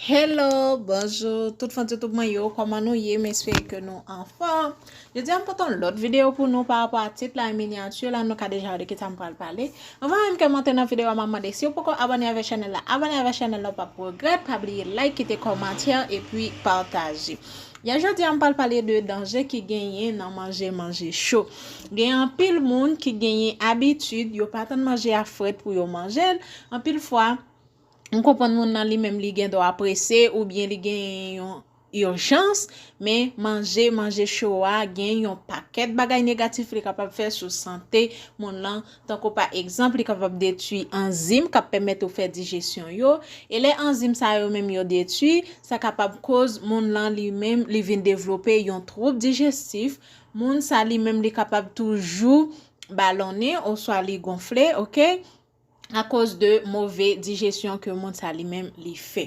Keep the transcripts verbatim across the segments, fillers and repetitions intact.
Hello, bonjou, tout fan YouTube mwen yo, kòman nou ye? M espere ke nou anfòm. Jodi a m pote yon lòt videyo pou nou pa rapò a tit la e minyati la, nou ka deja wè de ki sa m pral pale. Anvan menm ke m antre nan videyo a, m ap mande si w poko abòne avèk chanèl la, abòne avèk chanèl la, w p ap regrèt, pa bliye like, kite kòmantè epi pataje. Yè jodi a m pral pale de danje ki genyen nan manje manje cho. Gen anpil moun ki genyen abitid, yo pa tann manje a frèt pou yo manje l. Anpil fwa, m konprann moun nan li menm li gen dwa prese oubyen li gen yon ijans, men manje manje cho a gen yon pakèt bagay negatif li kapab fè sou sante moun lan, tankou pa egzanp li kapab detwi anzim k ap pèmèt ou fè dijesyon yo, e lè anzim sa yo menm yo detwi, sa kapab koz moun lan li menm li vin devlope yon twoub dijestif, moun sa li menm li kapab toujou balonnen oswa li gonfle, oke? Akoz de move dijesyon ke moun sa li menm li fè.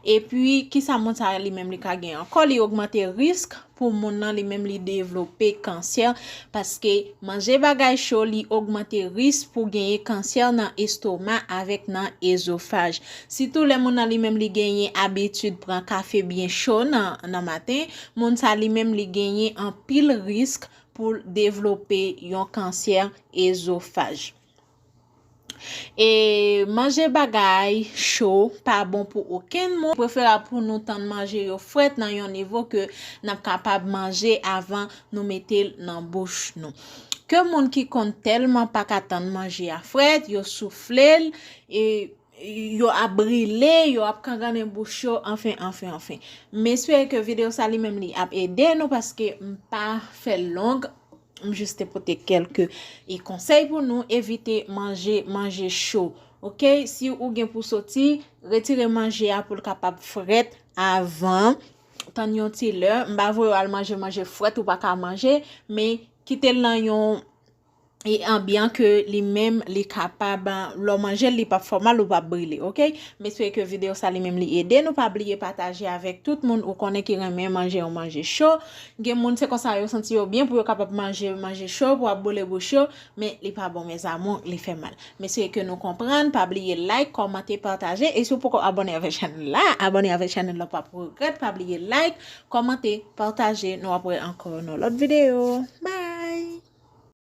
Epi, kisa moun sa li menm li ka gen ankò? Li ogmante risk pou moun nan li menm li devlope kansè, paske manje bagay cho li ogmante risk pou genyen kansè nan estoma avèk nan ezofaj. Sitou lè moun nan li menm li genyen abitid pran kafe byen cho nan, nan maten, moun sa li menm li genyen anpil risk pou l devlope yon kansè ezofaj. E manje bagay cho pa bon pou okenn moun. Preferab pou nou tann manje yo frèt nan yon nivo ke n ap kapab manje avan nou mete l nan bouch nou. Ke moun ki konn tèlman pa ka tann manje a frèt, yo soufle l, e yo ap brile, yo ap kangannen bouch yo, anfen, anfen, anfen. M espere ke videyo sa li menm li ap ede nou paske m pa fè l long. M jis te pote kèlke e konsèy pou nou evite manje manje cho. Oke, si ou gen pou soti, retire manje a pou l kapab frèt avan. Tann yon ti lè, m pa voye w al manje manje frèt ou pa ka manje, men kite l nan yon e anbyan ke li menm li kapab, lè w manje l, li p ap fè w mal, ou p ap brile, oke? M espere ke videyo sa li menm li ede nou. Pa bliye pataje avèk tout moun ou konnen ki renmen manje yon manje cho. Gen moun se konsa yo santi yo byen pou yo kapab manje manje cho, pou ap boule bouch yo, men li pa bon, mes amours, li fè mal. M espere ke nou konprann. Pa bliye like, kòmante, pataje. E si w poko abòne avèk chanèl la, abòne avèk chanèl la, w p ap regrèt. Pa bliye like, kòmante, pataje. Nou ap wè ankò nan lòt videyo. Bye!